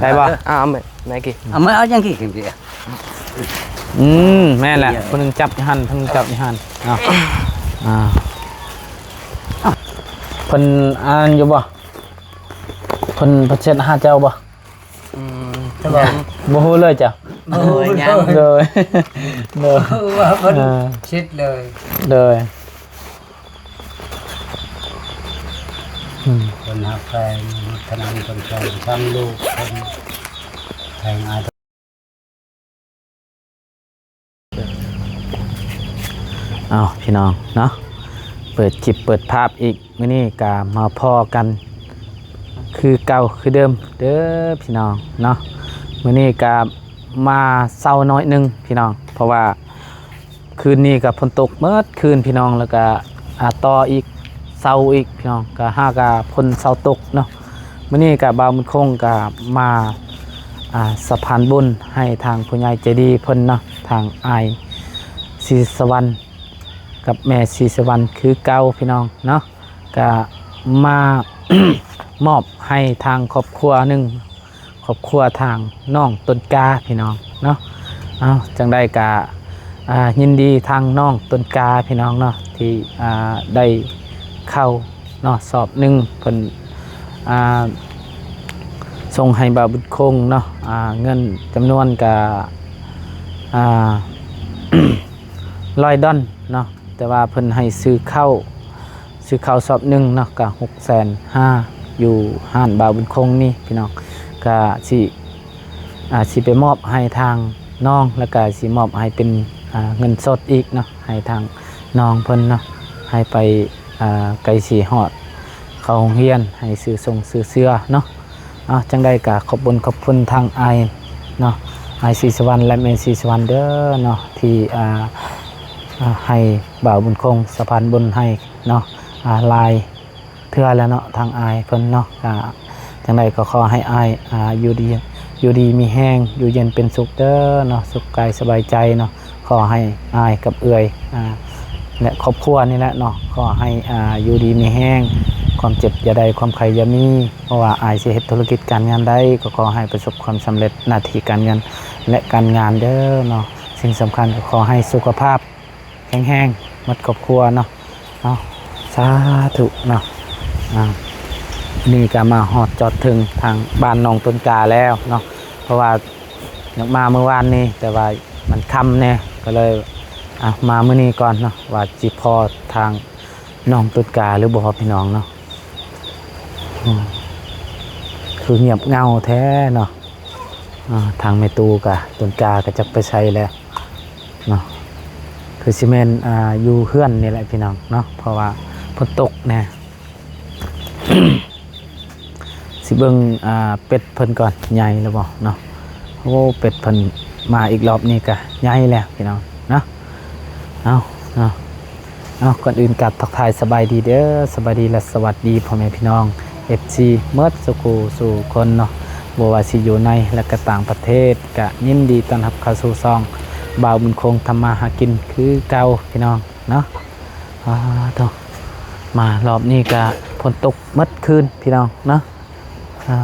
ໄດ້ບໍ່? ເອີ ເອົາແມ່ ແມ່ກີ້ ເອົາມາ ເອົາຫຍັງກີ້ກິນເບຍ? ອືມ ແມ່ນແຫຼະ ເບຍ ຜູ້ໜຶ່ງຈັບຢູ່ຫັ້ນ ຜູ້ໜຶ່ງຈັບຢູ່ຫັ້ນ ເອົາ ອ່າ ເພິ່ນອັນນັ້ນຢູ່ບໍ່? ເພິ່ນ ເພິ່ນເຊັດຫາເຈົ້າບໍ່? ອືມ ແຕ່ວ່າ ບໍ່ຮູ້ເລີຍເຈົ້າ ບໍ່ຮູ້ຫຍັງ ໂດຍ ໂດຍ ວ່າເພິ່ນ ອ່າ ເຊັດເລີຍ ໂດຍ ອືມ ເພິ່ນຮັກແພງ ເພິ່ນຮັກເພິ່ນແພງ ທັງລູກເພິ່ນແພງອາຍ. ເອົາ ພີ່ນ້ອງເນາະ ເປີດຄລິບເປີດພາບອີກ ມື້ນີ້ກະມາພໍ້ກັນຄືເກົ່າຄືເດີມເດີພີ່ນ້ອງເນາະ. ມື້ນີ້ກະມາເຊົາໜ້ອຍໜຶ່ງພີ່ນ້ອງ ເພາະວ່າ ຄືນນີ້ກໍຝົນຕົກໝົດຄືນພີ່ນ້ອງ ແລ້ວກໍ ອ່າ ຕໍ່ອີກ ເຊົາອີກພີ່ນ້ອງ ກໍຫາກະຝົນເຊົາຕົກເນາະ. ມື້ນີ້ກໍບ່າວບຸນຄົງກໍມາ ອ່າ ສະພານບຸນໃຫ້ທາງຜູ້ໃຫຍ່ໃຈດີເພິ່ນເນາະ ທາງອ້າຍສີສະຫວັນກັບແມ່ສີສະຫວັນຄືເກົ່າພີ່ນ້ອງເນາະ ກໍມາ ມອບໃຫ້ທາງຄອບຄົວໜຶ່ງ ຄອບຄົວທາງນ້ອງຕົ້ນກາພີ່ນ້ອງເນາະ. ເອົາ ຈັ່ງໃດກະ ອ່າ ຍິນດີທາງນ້ອງຕົ້ນກາພີ່ນ້ອງເນາະ ທີ່ ອ່າ ໄດ້ເຂົ້າເນາະ ສອບໜຶ່ງ ເພິ່ນ ອ່າ ສົ່ງໃຫ້ບ່າວບຸນຄົງເນາະ ອ່າ ເງິນຈຳນວນກະ ອ່າ ຮ້ອຍດອນເນາະ ແຕ່ວ່າເພິ່ນໃຫ້ຊື້ເຂົ້າ ຊື້ເຂົ້າສອບໜຶ່ງເນາະ ກະຫົກແສນຫ້າ ຢູ່ຮ້ານບ່າວບຸນຄົງນີ້ພີ່ນ້ອງ ກະຊິ ອ່າ ຊິໄປມອບໃຫ້ທາງນ້ອງ ແລ້ວກະຊິມອບໃຫ້ເປັນ ອ່າ ເງິນສົດອີກເນາະ ໃຫ້ທາງນ້ອງເພິ່ນເນາະ ໃຫ້ໄປ ອ່າ ໃກ້ຊິຮອດເຂົ້າໂຮງຮຽນ ໃຫ້ຊື້ສົ່ງຊື້ເສື້ອເນາະ. ເອົາ ຈັ່ງໃດກະຂອບບຸນຂອບຄຸນທາງອ້າຍເນາະ ອ້າຍສີສະຫວັນ ແລະ ແມ່ສີສະຫວັນເດີເນາະ ທີ່ ອ່າ ອ່າ ໃຫ້ບ່າວບຸນຄົງສະພານບຸນໃຫ້ເນາະ ອ່າ ຫຼາຍເທື່ອແລ້ວເນາະ ທາງອ້າຍເພິ່ນເນາະ. ອ່າ ຈັ່ງໃດກໍຂໍໃຫ້ອ້າຍ ອ່າ ຢູ່ດີ ຢູ່ດີມີແຮງ ຢູ່ເຢັນເປັນສຸກເດີເນາະ ສຸກກາຍສະບາຍໃຈເນາະ. ຂໍໃຫ້ອ້າຍກັບເອື້ອຍ ອ່າ ແລະ ຄອບຄົວນີ້ແຫຼະເນາະ ຂໍໃຫ້ ອ່າ ຢູ່ດີມີແຮງ ຄວາມເຈັບຢ່າໄດ້ ຄວາມໄຂ້ຢ່າມີ ເພາະວ່າອ້າຍຊິເຮັດທຸລະກິດການງານໃດ ກໍຂໍໃຫ້ປະສົບຄວາມສຳເລັດໜ້າທີ່ການເງິນ ແລະ ການງານເດີເນາະ. ສິ່ງສຳຄັນກໍຂໍໃຫ້ສຸຂະພາບແຂງແຮງໝົດຄອບຄົວເນາະ. ເອົາ ສາທຸເນາະ. ອ່າ ນີ້ກໍມາຮອດຈອດເຖິງທາງບ້ານນ້ອງຕົ້ນກາແລ້ວເນາະ ເພາະວ່າ ຢາກມາມື້ວານນີ້ ແຕ່ວ່າມັນຄ່ຳແດ່ ກໍເລີຍ ອ່າ ມາມື້ນີ້ກ່ອນເນາະ ວ່າຊິພໍ້ທາງນ້ອງຕົ້ນກາຫຼືບໍ່ພີ່ນ້ອງເນາະ. ອືມ ຄືງຽບເຫງົາແທ້ເນາະ. ອ່າ ທາງແມ່ຕູ້ກະ ຕົ້ນກາກະຈັກໄປໃສແລ້ວເນາະ ຄືຊິແມ່ນ ອ່າ ຢູ່ເຮືອນນີ້ແຫຼະພີ່ນ້ອງເນາະ ເພາະວ່າຝົນຕົກແດ່. ຊິເບິ່ງ ອ່າ ເປັດເພິ່ນກ່ອນ ໃຫຍ່ແລ້ວບໍ່ເນາະ. ໂອ້ ເປັດເພິ່ນມາອີກລອບນີ້ກະໃຫຍ່ແລ້ວພີ່ນ້ອງເນາະ. ເອົາເນາະ ເອົາ ກ່ອນອື່ນກາບທັກທາຍສະບາຍດີເດີ ສະບາຍດີ ແລະ ສະຫວັດດີພໍ່ແມ່ພີ່ນ້ອງ ເອັຟຊີ ໝົດສູ່ຄູ່ສູ່ຄົນເນາະ ບໍ່ວ່າຊິຢູ່ໃນ ແລະ ກະຕ່າງປະເທດ ກະຍິນດີຕ້ອນຮັບເຂົ້າສູ່ຊ່ອງບ່າວບຸນຄົງທຳມາຫາກິນຄືເກົ່າພີ່ນ້ອງເນາະ. ອ່າ ໂທ້ ມາລອບນີ້ກະຝົນຕົກໝົດຄືນພີ່ນ້ອງເນາະ. ອ່າ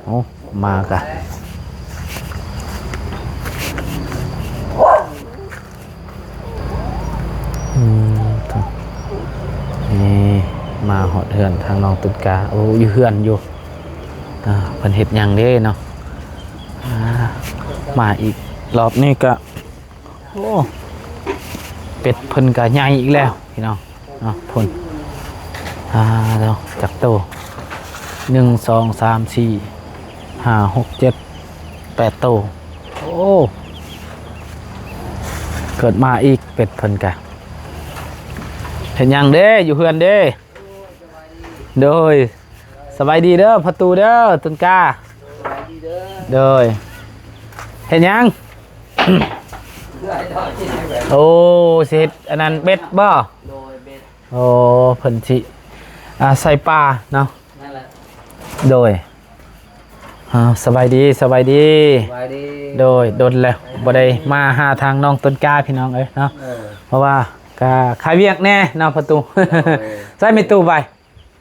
ໂອ້ ມາກະ ອືມ ນີ້ ມາຮອດເຮືອນທາງນ້ອງຕຸນກາ. ໂອ້ ຢູ່ເຮືອນຢູ່. ອ່າ ເພິ່ນເຮັດຫຍັງເດ້ເນາະ. ອ່າ ມາອີກລອບນີ້ກະ ໂອ້ ເປັດເພິ່ນກະໃຫຍ່ອີກແລ້ວພີ່ນ້ອງເນາະ. ພຸ້ນ ອ່າ ເນາະ ຈັກໂຕ ໜຶ່ງ ສອງ ສາມ ສີ່ ຫ້າ ຫົກ ເຈັດ ແປດໂຕ. ໂອ້ ເກີດມາອີກ ເປັດເພິ່ນກະ. ເຮັດຫຍັງເດ້ ຢູ່ເຮືອນເດ້? ໂດຍ ສະບາຍດີເດີພໍ່ຕູ້ເດີ ຕຸນກາ. ໂດຍ ເຮັດຫຍັງ? ໂອ້ ຊິເຮັດອັນນັ້ນເບັດບໍ່? ໂດຍ ເບັດ. ໂອ້ ເພິ່ນຊິ ອ່າ ໃສ່ປາເນາະ. ນັ້ນແຫຼະ. ໂດຍ ອ່າ ສະບາຍດີ ສະບາຍດີ. ສະບາຍດີ ໂດຍ ດົນແລ້ວ ບໍ່ໄດ້ມາຫາທາງນ້ອງຕົ້ນກາພີ່ນ້ອງເອີຍເນາະ. ເອີ ເພາະວ່າກະຄາວຽກແດ່ເນາະພໍ່ຕູ້. ໂດຍ ໃສ່ແມ່ຕູ້ໄປ.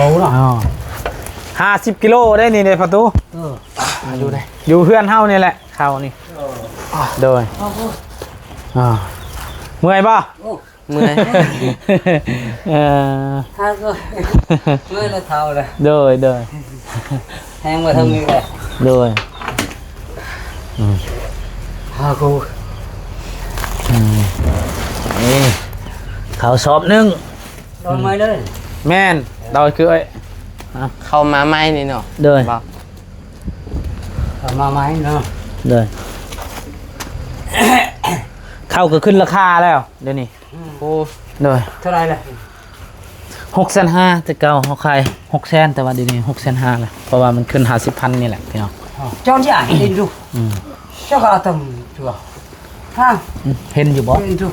ເອົາເນາະ ອໍ ຫ້າສິບກິໂລໄດ໋ນີ້ເດ້ປະຕູ. ເອີ ຢູ່ໄດ໋ ຢູ່ເຮືອນເຮົານີ້ແຫຼະ ເຂົ້ານີ້. ໂດຍ ເອົາ ອ່າ ເມື່ອຍບໍ່? ໂອ້ ເມື່ອຍ ເອີ ຫາກໍເມື່ອຍແລ້ວ ເຖົ້າແລ້ວ. ໂດຍ ໂດຍ ແຮງບໍ່ເຖິງອີກແລ້ວ. ໂດຍ ອືມ ຫາກໍ ອືມ ນີ້ ເຂົ້າສອບໜຶ່ງ ດອຍໃໝ່ເລີຍ. ແມ່ນ ດອຍຄື ເອີຍ ເຂົ້າມາໃໝ່ນີ້ເນາະ. ໂດຍ ເຂົ້າມາໃໝ່ເນາະ. ໂດຍ ເຂົ້າກໍຂຶ້ນລາຄາແລ້ວດຽວນີ້. ອືມ ໂອ້ ໂດຍ ເທົ່າໃດລະ? ຫົກແສນຫ້າ ແຕ່ເກົ່າເຮົາຂາຍຫົກແສນ ແຕ່ວ່າດຽວນີ້ຫົກແສນຫ້າລະ ເພາະວ່າມັນຂຶ້ນຫ້າສິບພັນນີ້ແຫຼະພີ່ນ້ອງ. ອໍ ຈອນຊິອາຍເຫັນດູ. ອືມ ເຈົ້າກໍເອົາຕຳຕົວ ຮະ ເຫັນຢູ່ບໍ່? ເຫັນດູ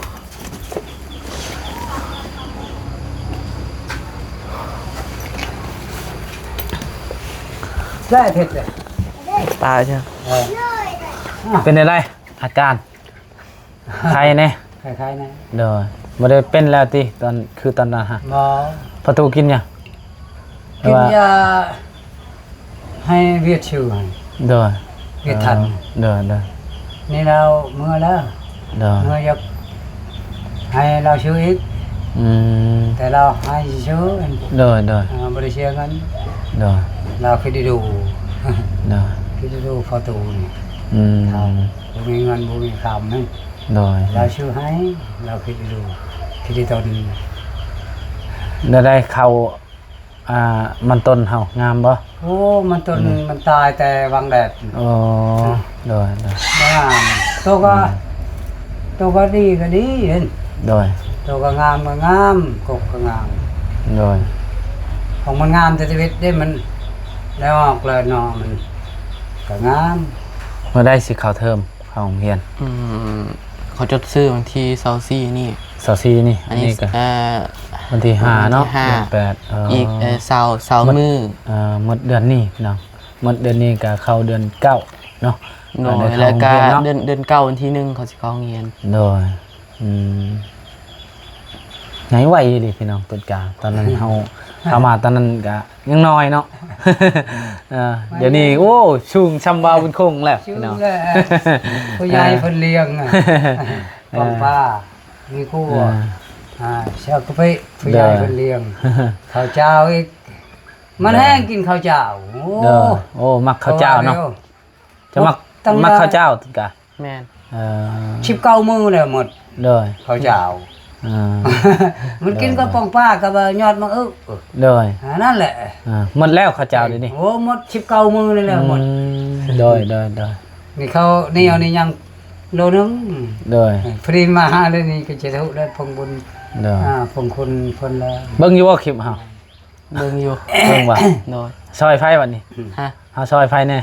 ໄດ້ເຜັດເລີຍ ປາເຈົ້າ. ເອີ ເປັນຈັ່ງໃດອາການ? ໄຄແດ່ ໄຄໆແດ່. ໂດຍ ບໍ່ໄດ້ເປັນແລ້ວຕິ ຕອນ ຄືຕອນນັ້ນຫະ? ບໍ່. ປະຕູກິນຫຍັງ? ກິນຢາໃຫ້ວຽດຊື່ໃຫ້. ໂດຍ ວຽດທັນ. ເອີ ໂດຍໆ ນີ້ລາວເມືອແລ້ວ. ໂດຍ ເມືອຢາກໃຫ້ລາວຊື່ອີກ. ອືມ ແຕ່ລາວໃຫ້ຊື່. ໂດຍໆ ເອີ ບໍ່ໄດ້ເສຍເງິນ. ໂດຍ ລາວຄິດດີດູ. ໂດຍ ຄິດດີດູ ປະຕູນີ້. ອືມ ເຮົາບໍ່ມີເງິນບໍ່ມີຄຳນັ້ນ. ໂດຍ ລາວຊື້ໃຫ້ ລາວຄິດຢູ່ ຄິດຢູ່ຕອນນີ້. ແນວໃດເຂົ້າ ອ່າ ມັນຕົ້ນເຮົາງາມບໍ່? ໂອ້ ມັນຕົ້ນ ອືມ ມັນຕາຍແຕ່ຫວ່າງແດດ. ໂອ້ ໂດຍໆ ງາມ ໂຕກໍ ອືມ ໂຕກໍດີກໍດີເຫັນ. ໂດຍ ໂຕກໍງາມກໍງາມ ກົກກໍງາມ. ໂດຍ ຂອງມັນງາມແຕ່ຊີວິດເດ້ ມັນໄດ້ອອກແລ້ວເນາະ ມັນກໍງາມ. ເມື່ອໃດຊິເຂົ້າເທີມ? ເຂົ້າໂຮງຮຽນ. ອືມ ເຂົາຈົດຊື້ວັນທີຊາວສີ່ນີ້. ຊາວສີ່ນີ້ ອັນນີ້ ອັນນີ້ກໍ ເອີ ວັນທີຫ້າເນາະ ວັນທີຫ້າ ເດືອນແປດ. ເອີ ອີກ ເອີ ຊາວ ຊາວມື້. ເອີ ໝົດເດືອນນີ້ພີ່ນ້ອງ ໝົດເດືອນນີ້ກໍເຂົ້າເດືອນເກົ້າເນາະ. ໂດຍ ກໍໄດ້ເຂົ້າໂຮງຮຽນເນາະ ແລ້ວກໍເດືອນ ເດືອນເກົ້າວັນທີໜຶ່ງເຂົາຊິເຂົ້າໂຮງຮຽນ. ໂດຍ ອືມ ໃຫຍ່ໄວອີ່ຫຼີພີ່ນ້ອງ ຕົ້ນກາ ຕອນນັ້ນເຮົາເຂົ້າມາຕອນນັ້ນກໍ ຍັງນ້ອຍເນາະ. ເອີ ດຽວນີ້ ໂອ້ ສູງຊ່ຳບ່າວບຸນຄົງແລ້ວ ສູງແລ້ວ ພີ່ນ້ອງ. ເອີ ຜູ້ໃຫຍ່ເພິ່ນລ້ຽງ ເອີ ປ້ອງປ້າ ມີຄົວ ເອີ ອ່າ ເຊາກະປິ ຜູ້ໃຫຍ່ ໂດຍ ເພິ່ນລ້ຽງ. ເຂົ້າເຈົ້າອີກ ມັນ ໂດຍ ແຮງກິນເຂົ້າເຈົ້າ. ໂອ້ ໂດຍ ໂອ້ ມັກເຂົ້າເຈົ້າເນາະ. ຈະມັກ ມັກເຂົ້າເຈົ້າຕິກະ. ແມ່ນ ເອີ ສິບເກົ້າມື້ແລ້ວໝົດ. ໂດຍ ເຂົ້າເຈົ້າ. ເອີ ມັນກິນກັບ ໂດຍ ປ້ອງປ້າກັບຍອດໝາກອຶກ. ໂດຍ ອັນນັ້ນແຫຼະ. ເອີ ໝົດແລ້ວເຂົ້າເຈົ້າດຽວນີ້. ໂອ້ ໝົດສິບເກົ້າມື້ນີ້ແລ້ວໝົດ. ອືມ ໂດຍໆໆ ນີ້ເຂົ້າໜຽວນີ້ຍັງໂລໜຶ່ງ. ໂດຍ ພໍດີມາຫາເລື່ອງນີ້ກໍຈະຮູ້ແລ້ວ ຜົງບຸນ. ໂດຍ ອ່າ ຜົງຄຸນເພິ່ນແລ້ວ. ເບິ່ງຢູ່ບໍ່ຄລິບເຮົາ? ເບິ່ງຢູ່. ເບິ່ງບໍ່? ໂດຍ ຊ່ອຍໃຜບັດນີ້? ຮະ? ເຮົາຊ່ອຍໃຜແດ່?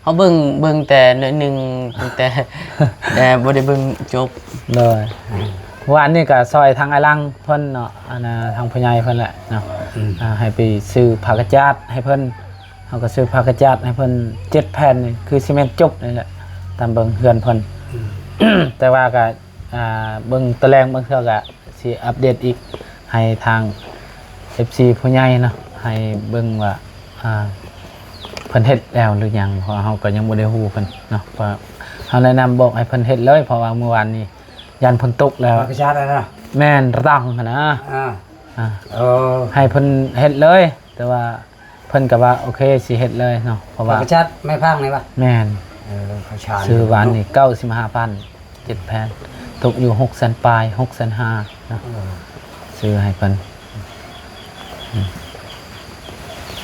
ເຮົາເບິ່ງ ເບິ່ງແຕ່ໜ້ອຍໜຶ່ງ ຕັ້ງແຕ່ ແຕ່ບໍ່ໄດ້ເບິ່ງຈົບ. ໂດຍ ວານນີ້ກໍຊ່ອຍທາງອ້າຍຫຼັງເພິ່ນເນາະ ອັນນ່າ ທາງຜູ້ໃຫຍ່ເພິ່ນແຫຼະເນາະ. ອືມ ອ່າ ໃຫ້ໄປຊື້ຜ້າກະຈາດໃຫ້ເພິ່ນ ເຮົາກໍຊື້ຜ້າກະຈາດໃຫ້ເພິ່ນເຈັດແຜ່ນ ນີ້ຄືຊິແມ່ນຈົບນີ້ແຫຼະ ຕາມເບິ່ງເຮືອນເພິ່ນ. ອືມ ແຕ່ວ່າກໍ ອ່າ ເບິ່ງຕາແລງ ບາງເທື່ອກໍຊິອັບເດດອີກ ໃຫ້ທາງເອັຟຊີຜູ້ໃຫຍ່ເນາະ ໃຫ້ເບິ່ງວ່າ ອ່າ ເພິ່ນເຮັດແລ້ວຫຼືຍັງ ເພາະເຮົາກໍຍັງບໍ່ໄດ້ຮູ້ເພິ່ນເນາະ. ເພາະເຮົາແນະນຳບອກໃຫ້ເພິ່ນເຮັດເລີຍ ເພາະວ່າມື້ວານນີ້ຢ້ານຝົນຕົກແລ້ວ ປາກະຊາດຫັ້ນນະ. ແມ່ນ ຕະຕັງຫັ້ນນະ. ອ່າ ອ່າ ເອີ ໃຫ້ເພິ່ນເຮັດເລີຍ ແຕ່ວ່າ ເພິ່ນກໍວ່າໂອເຄ ຊິເຮັດເລີຍເນາະ ເພາະວ່າ ປາກະຊາດໄມ້ພາງນີ້ຫວາ? ແມ່ນ ເອີ ເຂົາຊານ ຊື້ວານນີ້ເກົ້າສິບຫ້າພັນ ເຈັດແຜ່ນ ຕົກຢູ່ຫົກແສນປາຍ ຫົກແສນຫ້າເນາະ. ເອີ ຊື້ໃຫ້ເພິ່ນ ອືມ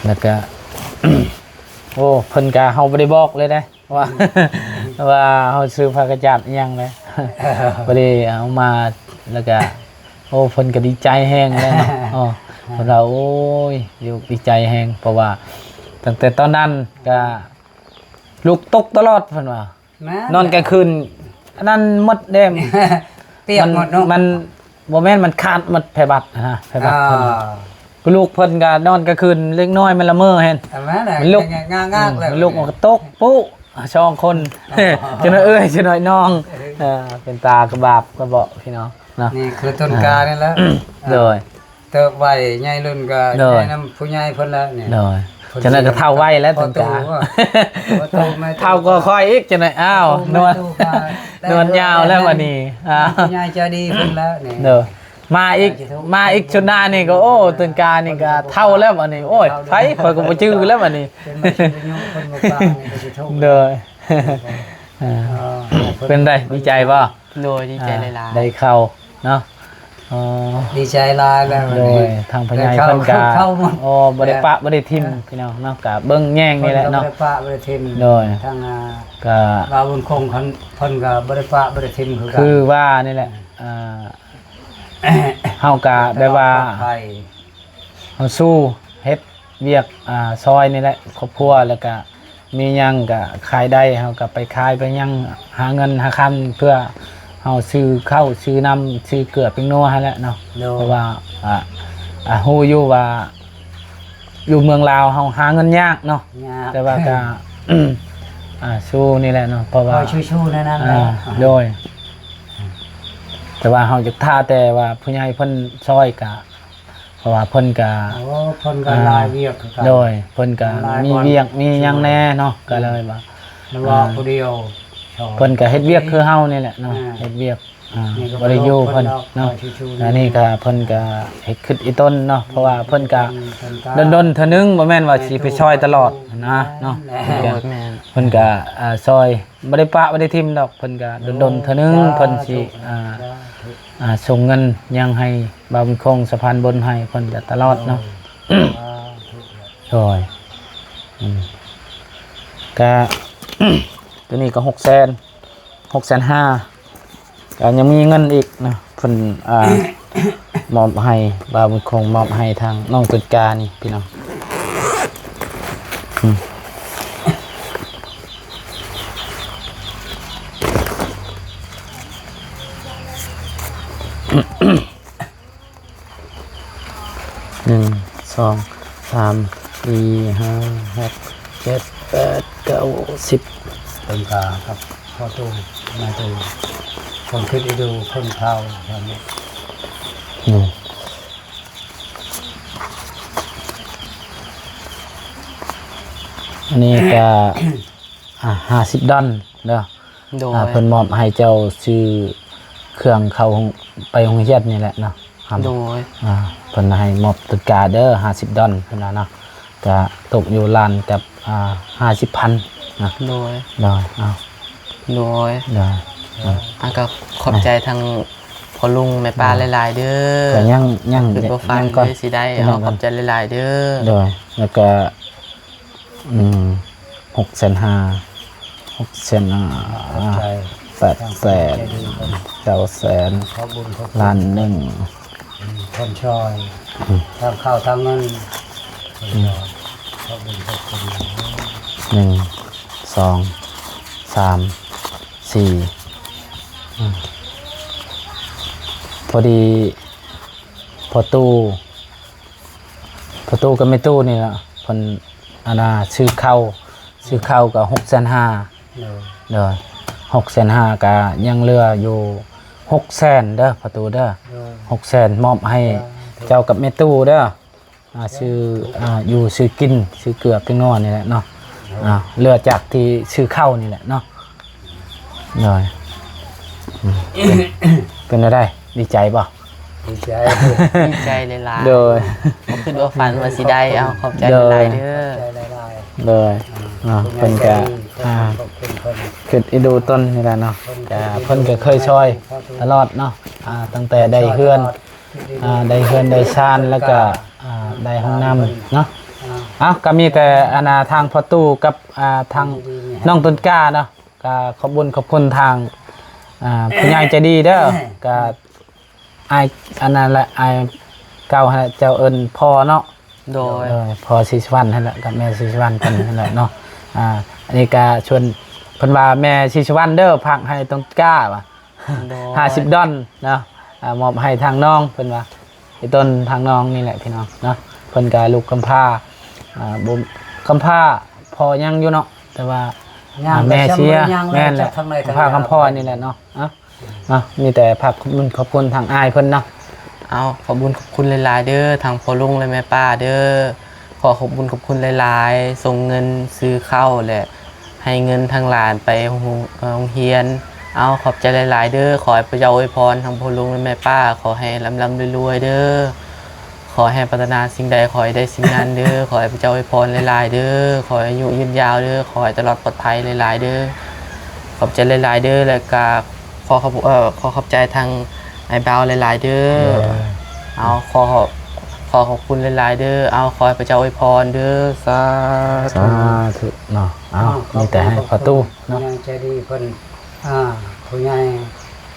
ແລ້ວກໍ ໂອ້ ເພິ່ນກໍ ເຮົາບໍ່ໄດ້ບອກເລີຍເດ້ ວ່າ ວ່າເຮົາຊື້ຜ້າກະຈາດອີ່ຫຍັງເດ້ ພໍດີເອົາມາ ແລ້ວກະ ໂອ້ ເພິ່ນກະດີໃຈແຮງແລ້ວເນາະ. ອໍ ເພິ່ນວ່າ ໂອ້ຍ ຢູ່ດີໃຈແຮງ ເພາະວ່າຕັ້ງແຕ່ຕອນນັ້ນກະລູກຕົກຕະຫຼອດ ເພິ່ນວ່າ ແມ່ນ ນອນກາງຄືນ ອັນນັ້ນໝົດເດ້ ປຽກໝົດເນາະ ມັນ ບໍ່ແມ່ນ ມັນຂາດໝົດ ໄພບັດຫັ້ນນະ ໄພບັດເພິ່ນ ອ່າ ລູກເພິ່ນກໍນອນກາງຄືນ ເລັກນ້ອຍມັນລະເມີຫັ້ນ ແມ່ນແຫຼະ ມັນລຸກ ງາກໆ ອືມ ແລ້ວ ມັນລຸກ ມັນກໍຕົກປຸສອງຄົນ ອໍ ຈະໜ້ອຍເອື້ອຍ ຈະໜ້ອຍນ້ອງ ເອີ ເອີ ເປັນຕາກະບາບກະເບາະພີ່ນ້ອງເນາະ. ນີ້ຄືຕົ້ນການີ້ແຫຼະ ອ່າ ໂດຍ ເຕີບໄວ ໃຫຍ່ລຸ້ນກໍ ໂດຍ ໃຫຍ່ນຳຜູ້ໃຫຍ່ເພິ່ນແລ້ວນີ້ ໂດຍ ເພິ່ນ ຈັ່ງໃດກໍເຖົ້າໄວແລ້ວ ພໍ່ຕູ້ ຈັ່ງກະ ພໍ່ຕູ້ແມ່ຕູ້ ເຖົ້າກວ່າຂ້ອຍອີກ ຈັ່ງໃດ ອ້າວ ພໍ່ຕູ້ ນວນ ແມ່ຕູ້ກໍ ນວນຍາວແລ້ວບັດນີ້ ອ້າວ ຜູ້ໃຫຍ່ໃຈດີເພິ່ນແລ້ວນີ້ ໂດຍ ມາອີກ ມາອີກຊຸດໜ້ານີ້ກໍ ໂອ້ ຕື່ນການີ້ກໍເຖົ້າແລ້ວບັດນີ້ ໂອ້ຍ ເຖົ້າ ໃຜ ຂ້ອຍກໍບໍ່ຈື່ແລ້ວບັດນີ້ ເປັນມາຊຸດອາຍຸເພິ່ນບໍ່ປານນີ້ກໍຊິທຸກ ໂດຍ ອ່າ ເອີ ເພິ່ນ ເປັນໃດ ດີໃຈບໍ່? ໂດຍ ດີໃຈຫຼາຍໆ ໄດ້ເຂົ້າເນາະ ອໍ ດີໃຈຫຼາຍແລ້ວ ໂດຍ ນີ້ ທາງພໍ່ໃຫຍ່ເພິ່ນກະ ເຂົ້າ ເຂົ້າໝົດ ອໍ ບໍ່ໄດ້ປະ ແລ້ວ ບໍ່ໄດ້ຖິ້ມ ອ່າ ພີ່ນ້ອງເນາະ ກະເບິ່ງແຍງນີ້ແຫຼະເນາະ ເພິ່ນກໍບໍ່ໄດ້ປະ ບໍ່ໄດ້ຖິ້ມ ໂດຍ ທາງ ອ່າ ກະ ບ່າວບຸນຄົງເພິ່ນ ເພິ່ນກໍບໍ່ໄດ້ປະ ບໍ່ໄດ້ຖິ້ມຄືກັນ ຄືວ່ານີ້ແຫຼະ ອ່າ ອ່າ ເຮົາກະແບບວ່າ ເຮົາສູ້ເຮັດວຽກ ອ່າ ຊ່ອຍນີ້ແຫຼະ ຄອບຄົວ ແລ້ວກະມີຫຍັງກະຂາຍໄດ້ ເຮົາກະໄປຂາຍໄປຫຍັງ ຫາເງິນຫາຄຳ ເພື່ອເຮົາຊື້ເຂົ້າຊື້ນ້ຳ ຊື້ເກືອແປ້ງນົວຫັ້ນແຫຼະເນາະ ໂດຍ ເພາະວ່າ ອ່າ ອ່າ ຮູ້ຢູ່ວ່າຢູ່ເມືອງລາວເຮົາຫາເງິນຍາກເນາະ ຍາກ ແຕ່ວ່າກະ ອ່າ ສູ້ນີ້ແຫຼະເນາະ ເພາະວ່າ ຄອຍສູ້ໆ ແນວນັ້ນແຫຼະ ອ່າ ໂດຍ ແຕ່ວ່າເຮົາຢາກຖ້າແຕ່ວ່າຜູ້ໃຫຍ່ເພິ່ນຊ່ອຍກະ ເພາະວ່າເພິ່ນກະ ໂອ້ ເພິ່ນກໍ ອ່າ ຫຼາຍວຽກຄືກັນ ໂດຍ ເພິ່ນກະ ຫຼາຍ ມີວຽກມີຫຍັງແດ່ເນາະ ກໍເລີຍວ່າ ແລ້ວວ່າ ອ່າ ຜູ້ດຽວ ເພິ່ນກະເຮັດວຽກຄືເຮົານີ້ແຫຼະເນາະ ອ່າ ເຮັດວຽກ ອ່າ ນີ້ກໍບໍ່ໄດ້ຢູ່ເພິ່ນ ບໍ່ລົບເພິ່ນດອກ ເນາະ ເຂົາຊິໆ ອັນນີ້ກະເພິ່ນກະເຮັດຄຶດອີ່ຕົນເນາະ ເພາະວ່າເພິ່ນກະ ເພິ່ນກະ ດົນໆເທື່ອໜຶ່ງ ບໍ່ແມ່ນວ່າຊິໄປຊ່ອຍຕະຫຼອດນະເນາະ ແມ່ນ ເພິ່ນກະ ແມ່ນ ເພິ່ນກະ ອ່າ ຊ່ອຍ ບໍ່ໄດ້ປະບໍ່ໄດ້ຖິ້ມດອກ ເພິ່ນກະດົນໆເທື່ອໜຶ່ງ ໂດຍ ເພິ່ນຊິ ສາທຸ ອ່າ ສາທຸ ອ່າ ສົ່ງເງິນຫຍັງໃຫ້ບ່າວບຸນຄົງສະພານບຸນໃຫ້ເພິ່ນກະຕະຫຼອດເນາະ ໂດຍ ສາທຸ ໂດຍ ອືມ ກະ ໂຕນີ້ກໍຫົກແສນ ຫົກແສນຫ້າ ກະຍັງມີເງິນອີກນະ ເພິ່ນ ອ່າ ມອບໃຫ້ບ່າວບຸນຄົງ ມອບໃຫ້ທາງນ້ອງຕົ້ນການີ້ພີ່ນ້ອງ ອືມ ໜຶ່ງ ສອງ ສາມ ສີ່ ຫ້າ ຫົກ ເຈັດ ແປດ ເກົ້າ ສິບ ເປັນກາກັບພໍ່ຕູ້ ແມ່ຕູ້ ຄົນຂຶ້ນອີດູ ຄົນເຖົ້າ ອືມ ອັນນີ້ກະ ອ່າ ຫ້າສິບດອນເດີ ໂດຍ ອ່າ ເພິ່ນມອບໃຫ້ເຈົ້າຊື້ເຄື່ອງເຂົ້າໂຮງ ໄປໂຮງຮຽນນີ້ແຫຼະເນາະ ໂດຍ ອ່າ ເພິ່ນໃຫ້ມອບຕົ້ນກາເດີ ຫ້າສິບດອນ ເພິ່ນວ່າເນາະ ກະຕົກຢູ່ລ້ານກັບ ອ່າ ຫ້າສິບພັນນະ ໂດຍ ໂດຍ ເອົາ ໂດຍ ໂດຍ ອ່າ ອ່າ ກໍຂອບໃຈທາງພໍ່ລຸງແມ່ປ້າ ໂດຍ ຫຼາຍໆເດີ ກໍຍັງ ຍັງ ຄິດບໍ່ຝັນ ຍັງກ່ອນ ເລີຍຊິໄດ້ ເອົາ ຂອບໃຈຫຼາຍໆເດີ ໂດຍ ແລ້ວກໍ ອືມ ຫົກແສນຫ້າ ຫົກແສນຫ້າ ຂອບໃຈ ແປດແສນ ເກົ້າແສນ ຂອບບຸນຂອບຄຸນ ລ້ານໜຶ່ງ ອືມ ຄົນຊ່ອຍ ອືມ ທາງເຂົ້າທາງເງິນ ຄົນຊ່ອຍ ອືມ ຂອບບຸນຂອບຄຸນ ໜຶ່ງ ສອງ ສາມ ສີ່ ອືມ ພໍດີພໍ່ຕູ້ ພໍ່ຕູ້ກັບແມ່ຕູ້ນີ້ລະ ເພິ່ນ ອັນນ່າ ຊື້ເຂົ້າ ຊື້ເຂົ້າກໍຫົກແສນຫ້າ ໂດຍ ໂດຍ ຫົກແສນຫ້າ ກໍຍັງເຫຼືອຢູ່ຫົກແສນເດີພໍ່ຕູ້ເດີ ໂດຍ ຫົກແສນ ມອບໃຫ້ ສາທຸ ເຈົ້າກັບແມ່ຕູ້ເດີ ອ່າ ຊື້ ອ່າ ຢູ່ຊື້ກິນ ຊື້ເກືອແປ້ງນົວນີ້ແຫຼະເນາະ ໂດຍ ອ່າ ເຫຼືອຈາກທີ່ຊື້ເຂົ້ານີ້ແຫຼະເນາະ ໂດຍ ອືມ ເປັນ ເປັນແນວໃດ ດີໃຈບໍ່? ດີໃຈ ດີໃຈຫຼາຍໆ ໂດຍ ບໍ່ຄິດບໍ່ຝັນວ່າຊິໄດ້ ເອົາ ຂອບໃຈຫຼາຍໆເດີ ຂອບໃຈຫຼາຍໆ ໂດຍ ອ່າ ເພິ່ນກະ ອ່າ ຂອບຄຸນເພິ່ນ ຄິດອີ່ດູຕົນນີ້ແຫຼະເນາະ ເພິ່ນກະ ເພິ່ນກະເຄີຍຊ່ອຍຕະຫຼອດເນາະ ອ່າ ຕັ້ງແຕ່ໄດ້ເຮືອນ ອ່າ ໄດ້ເຮືອນໄດ້ຊານ ແລ້ວກະ ອ່າ ໄດ້ຫ້ອງນ້ຳເນາະ ອ່າ ເອົ້າ ກໍມີແຕ່ ອັນນ່າ ທາງພໍ່ຕູ້ກັບ ອ່າ ທາງນ້ອງຕົ້ນກ້າເນາະ ກໍຂອບບຸນຂອບຄຸນທາງ ອ່າ ຜູ້ໃຫຍ່ໃຈດີເດີ ກໍອ້າຍ ອັນນັ້ນແຫຼະ ອ້າຍເກົ່າຫັ້ນແຫຼະ ເຈົ້າເອີ້ນພໍ່ເນາະ ໂດຍ ໂດຍ ພໍ່ສີສຸວັນຫັ້ນແຫຼະ ກັບແມ່ສີສຸວັນເພິ່ນຫັ້ນແຫຼະເນາະ ອ່າ ອັນນີ້ກໍຊວນ ເພິ່ນວ່າແມ່ສີສຸວັນເດີ ຝາກໃຫ້ຕົ້ນກ້າວ່າ ໂດຍ ຫ້າສິບດອນເນາະ ອ່າ ມອບໃຫ້ທາງນ້ອງ ເພິ່ນວ່າ ອີ່ຕົ້ນທາງນ້ອງນີ້ແຫຼະພີ່ນ້ອງເນາະ ເພິ່ນກໍລູກກຳພ້າ ອ່າ ບໍ່ ກຳພ້າ ພໍ່ຍັງຢູ່ເນາະ ແຕ່ວ່າ ຍັງ ອ່າ ແມ່ເສຍ ແມ່ນແຫຼະ ກຳພ້າກຳພ້ອຍນີ້ແຫຼະເນາະ ເນາະ ມີແຕ່ຝາກຂອບຄຸນ ຂອບຄຸນທາງອ້າຍເພິ່ນເນາະ ເອົາ ຂອບບຸນຂອບຄຸນຫຼາຍໆເດີ ທັງພໍ່ລຸງ ແລະ ແມ່ປ້າເດີ. ຂໍຂອບບຸນຂອບຄຸນຫຼາຍໆ ສົ່ງເງິນຊື້ເຂົ້າ ແລະ ໃຫ້ເງິນທາງຫຼານໄປໂຮງ ເອີ່ ໂຮງຮຽນ. ເອົາ ຂອບໃຈຫຼາຍໆເດີ. ຂໍໃຫ້ພະເຈົ້າອວຍພອນທັງພໍ່ລຸງ ແລະ ແມ່ປ້າ. ຂໍໃຫ້ລ່ຳໆລວຍໆເດີ. ຂໍໃຫ້ປາດຖະໜາສິ່ງໃດ ຂໍໃຫ້ໄດ້ສິ່ງນັ້ນເດີ. ຂໍໃຫ້ພະເຈົ້າອວຍພອນຫຼາຍໆເດີ. ຂໍໃຫ້ອາຍຸຍືນຍາວເດີ. ຂໍໃຫ້ຕະຫຼອດປອດໄພຫຼາຍໆເດີ. ຂອບໃຈຫຼາຍໆເດີ. ແລະກະ ຂໍຂອບ ເອີ ຂໍຂອບໃຈທາງອ້າຍບ່າວຫຼາຍໆເດີ. ເອີ ເອົາ ຂໍ ຂໍຂອບຄຸນຫຼາຍໆເດີ. ເອົາ ຂໍໃຫ້ພະເຈົ້າອວຍພອນເດີ. ສາທຸ ສາທຸເນາະ. ເອົາ ເອົາ ມີແຕ່ໃຫ້ ຂອບຄຸນ ປະຕູເນາະ ຜູ້ໃຫຍ່ໃຈດີເພິ່ນ ອ່າ ຜູ້ໃຫຍ່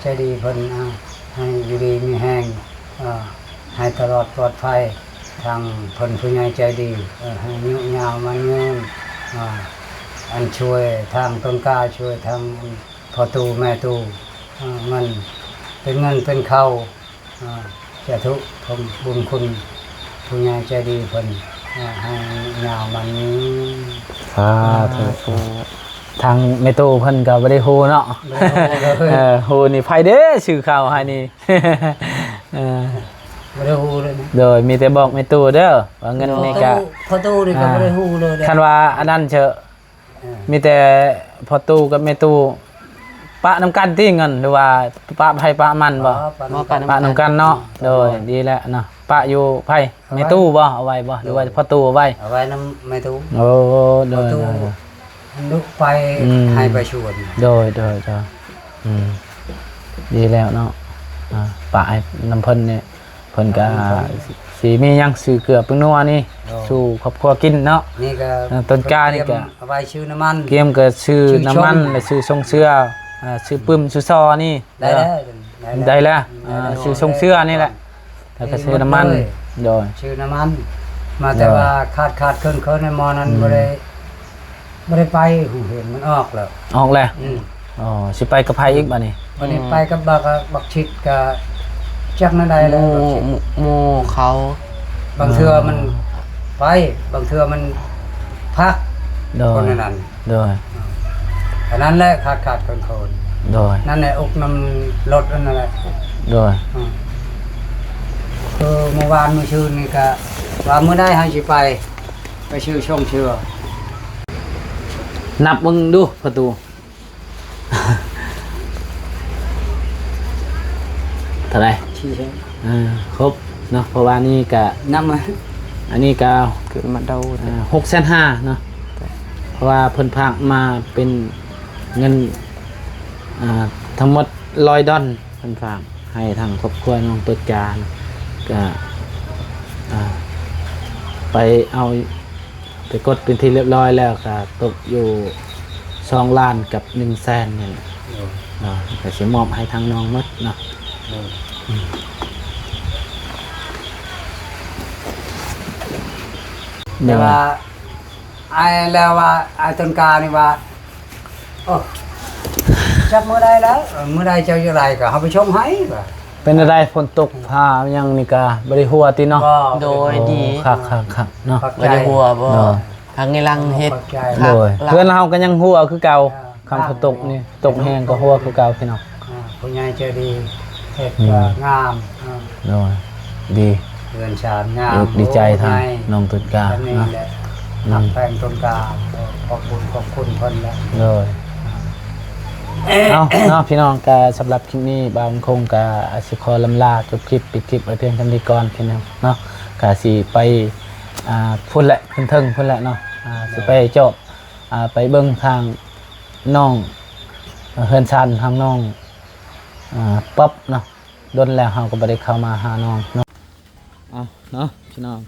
ໃຈດີເພິ່ນ ອ່າ ໃຫ້ຢູ່ດີມີແຮງ ອ່າ ໃຫ້ຕະຫຼອດປອດໄພ ທາງເພິ່ນຜູ້ໃຫຍ່ໃຈດີ ເອີ ໃຫ້ອາຍຸຍາວໝັ້ນຍືນ ອ່າ ອັນຊ່ວຍທາງຕົ້ນກ້າ ຊ່ວຍທາງ ພໍ່ຕູ້ແມ່ຕູ້ ເອີ ມັນເປັນເງິນເປັນເຂົ້າ ອ່າ ສາທຸ ຂອບບຸນຄຸນຜູ້ໃຫຍ່ໃຈດີເພິ່ນ ອ່າ ໃຫ້ຍາວໝັ້ນຍືນ. ສາທຸ ສາທຸ. ທາງແມ່ຕູ້ເພິ່ນກໍບໍ່ໄດ້ຮູ້ເນາະ ບໍ່ໄດ້ຮູ້ເລີຍ. ເອີ ຮູ້ນີ້ໃຜເດ້ຊື້ເຂົ້າໃຫ້ນີ້ ເອີ ບໍ່ໄດ້ຮູ້ເລີຍນະ. ໂດຍ ມີແຕ່ບອກແມ່ຕູ້ເດີ ວ່າເງິນນີ້ກະ ພໍ່ຕູ້ ພໍ່ຕູ້ນີ້ກໍ ອ່າ ບໍ່ໄດ້ຮູ້ເລີຍເດ້ ຄັນວ່າອັນນັ້ນເຊີ ເອີ ມີແຕ່ພໍ່ຕູ້ກັບແມ່ຕູ້ປະນຳກັນຕິເງິນ ຫຼືວ່າປະໃຜປະມັນບໍ່? ອໍ ປະນຳກັນ ປະນຳກັນເນາະ. ໂດຍ ໂດຍ ດີແລ້ວເນາະ. ປະຢູ່ໃຜ? ເອົາໄວ້ ແມ່ຕູ້ບໍ່? ເອົາໄວ້ບໍ່? ໂດຍ ຫຼືວ່າພໍ່ຕູ້ເອົາໄວ້? ເອົາໄວ້ນຳແມ່ຕູ້. ໂອ້ ໂດຍ ພໍ່ຕູ້ ໂດຍ ໂດຍ ອັນລູກໄປ ອືມ ໃຫ້ໄປສວນ. ໂດຍ ໂດຍ ໂດຍ ອືມ ດີແລ້ວເນາະ. ອ່າ ປະໃຫ້ນຳເພິ່ນນີ້ ເພິ່ນກໍ ອ່າ ຊິມີຫຍັງຊື້ເກືອແປ້ງນົວນີ້ ໂດຍ ສູ່ຄອບຄົວກິນເນາະ. ນີ້ກໍ ເອີ ຕົ້ນກ້ານີ້ກໍ ເອົາໄວ້ຊື້ນ້ຳມັນ ກຽມກໍຊື້ນ້ຳມັນ ຊື້ຊົງ ແລະ ຊື້ຊົງເຊື້ອ ອ່າ ຊື້ປຶ້ມ ຊື້ຊໍນີ້ ໄດ້ແລ້ວ ໄດ້ແລ້ວ ໄດ້ແລ້ວ ອືມ ອ່າ ໄດ້ແລ້ວ ຊື້ຊົງເຊື້ອນີ້ແຫຼະ ແລ້ວກໍຊື້ນ້ຳມັນ ໂດຍ ຊື້ນ້ຳມັນ ມາແຕ່ວ່າຂາດໆເຂີນໆໃນໝໍ້ນັ້ນ ອືມ ບໍ່ໄດ້ ບໍ່ໄດ້ໄປໂຮງຮຽນ ມັນອອກແລ້ວ ອອກແລ້ວ. ອືມ ອໍ ຊິໄປກັບໃຜອີກບາດນີ້? ບາດນີ້ ອືມ ໄປກັບບັກ ບັກຊິດ ກະຈັກແນວໃດແລ້ວ ໝູ່ ບັກຊິດ ໝູ່ເຂົາ ບາງເທື່ອມັນ ອໍ ໄປ ບາງເທື່ອມັນພັກ ໂດຍ ຄົນອັນນັ້ນ ໂດຍ ອັນນັ້ນແຫຼະຂາດໆເຂີນໆ ໂດຍ ນັ້ນແຫຼະ ອຸກນຳລົດອັນນັ້ນແຫຼະ ໂດຍ ອືມ ຄືມື້ວານມື້ຊືນນີ້ກະວ່າມື້ໃດເຮົາຊິໄປ ໄປຊື້ຊົງເຊື້ອ ນັບເບິ່ງດູປະຕູ ເທົ່າໃດ? ສີ່ແສນ ເອີ ຄົບເນາະ ເພາະວ່ານີ້ກະ ນຳມາ ອັນນີ້ກະ ເກີດມາເດົາ ອ່າ ຫົກແສນຫ້າເນາະ ເພາະວ່າເພິ່ນຝາກມາເປັນເງິນ ອ່າ ທັງໝົດຮ້ອຍດອນ ເພິ່ນຝາກໃຫ້ທາງຄອບຄົວນ້ອງຕົ້ນກ້າ ກະ ອ່າ ໄປເອົາ ໄປກົດເປັນທີ່ຮຽບຮ້ອຍແລ້ວ ກໍຕົກຢູ່ສອງລ້ານກັບໜຶ່ງແສນນີ້ແຫຼະ ໂດຍ ເນາະ ກໍຊິມອບໃຫ້ທາງນ້ອງໝົດເນາະ ໂດຍ ອືມ ແຕ່ວ່າ ໂດຍ ອ້າຍແລ້ວວ່າ ອ້າຍຕົ້ນກ້ານີ້ວ່າ ໂອ້ ຈັກມື້ໃດແລ້ວ ເອີ ມື້ໃດເຈົ້າຢູ່ໃດກໍເຮົາໄປສົ່ງໃຫ້ວ່າ ເປັນແນວໃດ ຝົນຕົກຟ້າຫຍັງນີ້ກະບໍ່ໄດ້ຮົ່ວຕິເນາະ? ບໍ່ ໂດຍ ບໍ່ໄດ້ຮົ່ວ ດີ ໂອ້ ຄັກໆໆເນາະ ຂອບໃຈ ບໍ່ໄດ້ຮົ່ວບໍ່? ໂດຍ ທາງນີ້ຫຼັງເຮັດ ຂອບໃຈ ຄັກ ໂດຍ ຫຼັງ ເຮືອນເຮົາກໍຍັງຮົ່ວຄືເກົ່າ ເອີ ຄັນຝົນຕົກນີ້ ຕົກແຮງກໍຮົ່ວຄືເກົ່າພີ່ນ້ອງ ອ່າ ຜູ້ໃຫຍ່ໃຈດີ ເຮັດ ອືມ ກໍງາມ ອ່າ ໂດຍ ດີ ເຮືອນຊານງາມ ເອີ ດີໃຈ ໂອ້ ທາງ ໃຫຍ່ ນ້ອງຕົ້ນກ້າ ອັນນີ້ ເນາະ ແຫຼະ ອືມ ຮັກແພງຕົ້ນກ້າ ຂອບບຸນຂອບຄຸນເພິ່ນແຫຼະ ໂດຍ ອ່າ ເອົາເນາະ ພີ່ນ້ອງ ກະສຳລັບຄລິບນີ້ ບ່າວບຸນຄົງກະຊິຂໍລຳລາຈົບຄລິບ ປິດຄລິບໄວ້ພຽງສ່ຳນີ້ກ່ອນ ພີ່ນ້ອງເນາະ ກະຊິໄປ ອ່າ ພຸ້ນແຫຼະ ຂຶ້ນເທິງພຸ້ນແຫຼະເນາະ ອ່າ ໂດຍ ຊິໄປຈອບ ອ່າ ໄປເບິ່ງທາງນ້ອງ ເຮືອນຊານທາງນ້ອງ ອ່າ ປັອບເນາະ ດົນແລ້ວເຮົາກໍບໍ່ໄດ້ເຂົ້າມາຫານ້ອງເນາະ ເອົາເນາະ ພີ່ນ້ອງ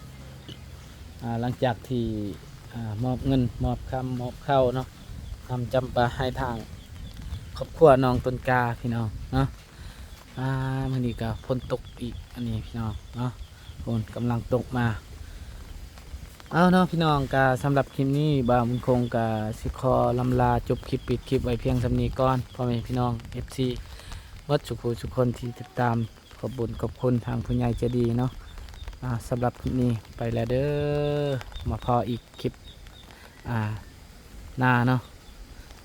ອ່າ ຫຼັງຈາກທີ່ ອ່າ ມອບເງິນ ມອບຄຳ ມອບເຂົ້າເນາະ ນຳຈຳປາໃຫ້ທາງຄອບຄົວນ້ອງຕົ້ນກ້າ ພີ່ນ້ອງເນາະ ອ່າ ມື້ນີ້ກໍຝົນຕົກອີກ ອັນນີ້ ພີ່ນ້ອງເນາະ ຝົນກຳລັງຕົກມາ ເອົາເນາະ ພີ່ນ້ອງ ກະສຳລັບຄລິບນີ້ ບ່າວບຸນຄົງກະຊິຂໍລຳລາຈົບຄລິບ ປິດຄລິບໄວ້ພຽງສ່ຳນີ້ກ່ອນ ພໍ່ແມ່ພີ່ນ້ອງ ເອັຟຊີ ໝົດສູ່ຜູ້ສູ່ຄົນທີ່ຕິດຕາມ ຂອບບຸນຂອບຄຸນທາງຜູ້ໃຫຍ່ໃຈດີເນາະ ອ່າ ສຳລັບຄລິບນີ້ໄປແລ້ວເດີ ມາພໍ້ອີກຄລິບ ອ່າ ໜ້າເນາະ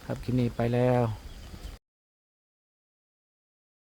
ສຳລັບຄລິບນີ້ໄປແລ້ວ.